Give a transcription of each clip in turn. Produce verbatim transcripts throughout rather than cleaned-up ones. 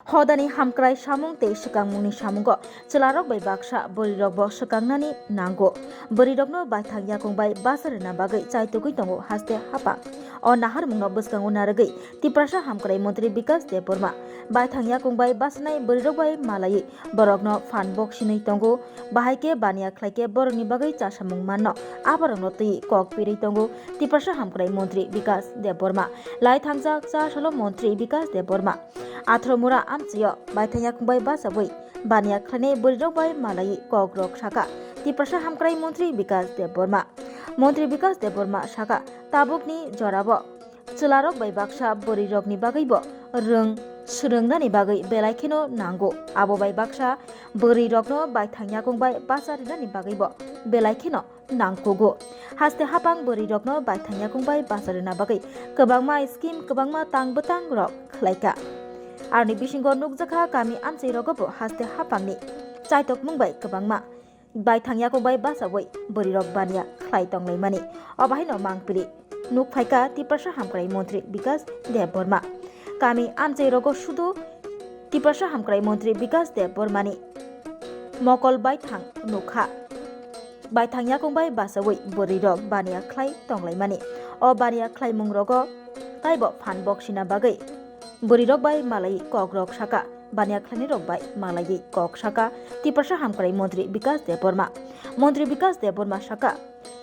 Hodani hamkrai samung tei swkangmungni samungo chwlarok bai baksa bwrwirokbo swkangnani nango. Bwrwirokno baithang yakung bai bacha rwna bagwi chaitugwi tongo haste haphang. O naharmungno bwskango narwgwi Tiprasa hamkrai montri Bikas Debbarma baithang yakung bai bachanai bwrwirok bai malaiwi borokno phan bok sinwi tongo. Bahai khe baniya khlai khe borokni bagwi chasamung manno aborokno twi kok pirwi tongo Tiprasa hamkrai montri Bikas Debbarma. Lai thangjak cha salo montri Bikas Debbarma. Athro mura amchio baithang yakung bai bachabwi baniya khlainai bwrwirok bai malaiwi kokrok saka Tiprasa hamkrai montri Bikas Debbarma. Montri Bikas Debbarma saka tabukni jorabo chwlarok bai baksa bwrwirokni bagwibo rwng swrwngnani bagwi belai kheno nango. Abo bai baksa bwrwirokno baithang yakung bai bacha rwnani bagwibo belai kheno nangkugo. Haste haphang bwrwirokno baithang yakung bai bacha rwna bagwi kwbangma scheme, kwbangma tang bwtang rok khlaikha. Aroni bisingo nukjakha kami amchai rogobo haste haphangni chaitokmung bai kwbangma baithang yakung bai bachawi bwrwirok baniya khlai tonglaimani. Obo haino mangpili nuk phaikha Tiprasa hamkrai montri Bikas Debbarma. Kami amchai rogo sudu Tiprasa hamkrai montri Bikas Debbarmani mokol baithang nukha. Baithang yakung bai bachawi bwrwirok baniya khlai tonglaimani. O baniya khlaimung rogo taibo phan bok sina bagwi bwrwirok bai malaiwi kokrok saka. Baniya khlainai rok bai malaiwi kok saka Tiprasa hamkrai montri Bikas Debbarma. Montri Bikas Debbarma saka,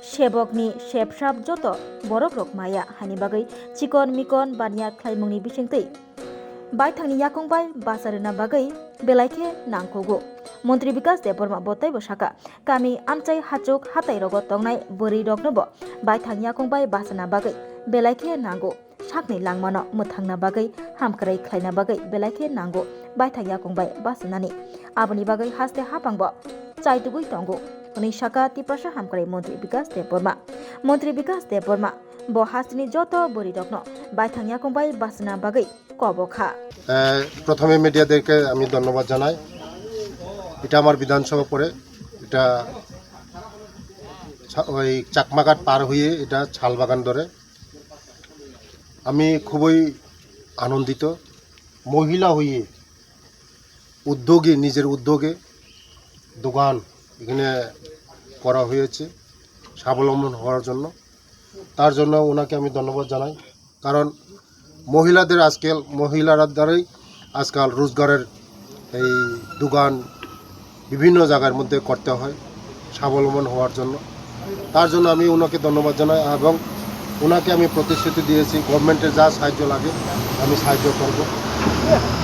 sebokni sepsap joto borok rok maya hani bagwi chikon mikon baniya khlaimungni bisingtwi baithangni yakung bai bacha rwna bagwi belai khe nangkugo. Montri Bikas Debbarma bo teibo saka, kami amchai hachuk hatai rogo tongnai bwrwi rokno bo baithang yakung bai bachana bagwi belai khe nango. Sakni langmano mwthangna bagwi, hamkrai khlaina bagwi belai khe nango baithang yakung bai bachanani. Aboni bagwi haste haphangbo chaitugwi tongo, hwnwi saka Tiprasa hamkrai montri Bikas Debbarma. Montri Bikas Debbarma bo hasteni joto bwrwirokno baithang yakung bai bachana bagwi kobo kha. আহ, প্রথমে মিডিয়াদেরকে আমি ধন্যবাদ জানাই। এটা আমার বিধানসভা পড়ে, এটা ছা- ওই চাকমাঘাট পার হয়ে এটা শালবাগান ধরে। আমি খুবই আনন্দিত। মহিলা হয়ে উদ্যোগী, নিজের উদ্যোগে দোকান এখানে করা হয়েছে স্বাবলম্বন হওয়ার জন্য। তার জন্য ওনাকে আমি ধন্যবাদ জানাই, কারণ মহিলাদের আজকাল, মহিলারা দ্বারাই আজকাল রোজগারের এই দোকান বিভিন্ন জায়গার মধ্যে করতে হয় স্বাবলম্বন হওয়ার জন্য। তার জন্য আমি ওনাকে ধন্যবাদ জানাই এবং ওনাকে আমি প্রতিশ্রুতি দিয়েছি, গভর্নমেন্টের যা সাহায্য লাগে আমি সাহায্য করব,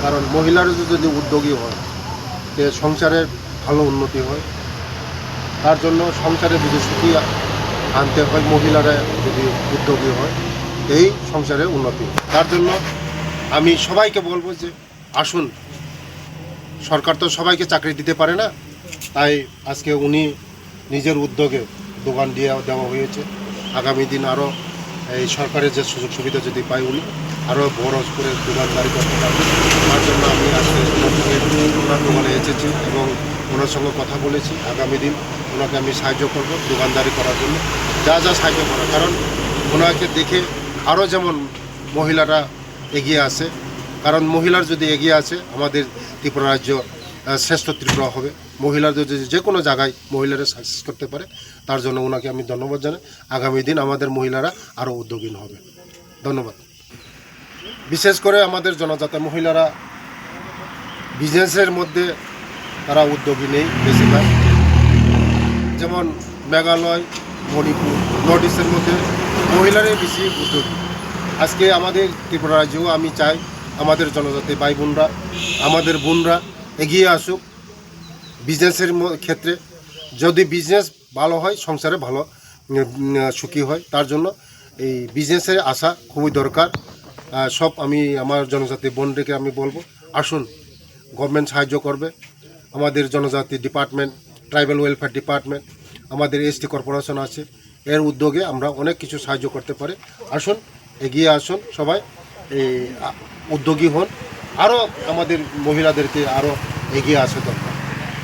কারণ মহিলারা যদি উদ্যোগী হয়, তে সংসারের ভালো উন্নতি হয়। তার জন্য সংসারে যদি সুখী আনতে হয়, মহিলারা যদি উদ্যোগী হয়, এই সংসারে উন্নতি হয়। তার জন্য আমি সবাইকে বলবো যে আসুন, সরকার তো সবাইকে চাকরি দিতে পারে না, তাই আজকে উনি নিজের উদ্যোগে দোকান দিয়ে দেওয়া হয়েছে। আগামী দিন আরও এই সরকারের যে সুযোগ সুবিধা যদি পায়, উনি আরও বড় করে দোকানদারি করতে পারবেন। তার জন্য আমি আজকে ওনার সঙ্গে, ওনার দোকানে এসেছি এবং ওনার সঙ্গে কথা বলেছি। আগামী দিন ওনাকে আমি সাহায্য করব দোকানদারি করার জন্য, যা যা সাহায্য করার, কারণ ওনাকে দেখে আরও যেমন মহিলারা এগিয়ে আসে, কারণ মহিলার যদি এগিয়ে আসে, আমাদের ত্রিপুরা রাজ্য আহ, শ্রেষ্ঠ ত্রিপুরা হবে। মহিলাদের যদি যে কোনো জায়গায় মহিলারা সাকসেস করতে পারে, তার জন্য ওনাকে আমি ধন্যবাদ জানাই। আগামী দিন আমাদের মহিলারা আরও উদ্যোগী হবে। ধন্যবাদ। বিশেষ করে আমাদের জনজাতি মহিলারা বিজনেসের মধ্যে তারা উদ্যোগী নেই বেশিরভাগ। যেমন মেঘালয়, মণিপুর, নর্থ ইস্টের মধ্যে মহিলারাই বেশি উদ্যোগী। আজকে আমাদের ত্রিপুরা রাজ্যেও আমি চাই আমাদের জনজাতি ভাই বোনরা, আমাদের বোনরা এগিয়ে আসুক বিজনেসের ম-, ক্ষেত্রে। যদি বিজনেস ভালো হয়, সংসারে ভালো, উম, উম, সুখী হয়। তার জন্য এই বিজনেসের আসা খুবই দরকার। আহ, সব আমি আমার জনজাতি বোনদেরকে আমি বলবো, আসুন, গভর্নমেন্ট সাহায্য করবে। আমাদের জনজাতি ডিপার্টমেন্ট, ট্রাইবাল ওয়েলফেয়ার ডিপার্টমেন্ট, আমাদের এসটি কর্পোরেশন আছে, এর উদ্যোগে আমরা অনেক কিছু সাহায্য করতে পারি। আসুন, এগিয়ে আসুন সবাই, এই, আ, উদ্যোগী হন, আরও আমাদের মহিলাদেরকে আরও এগিয়ে আসা দরকার।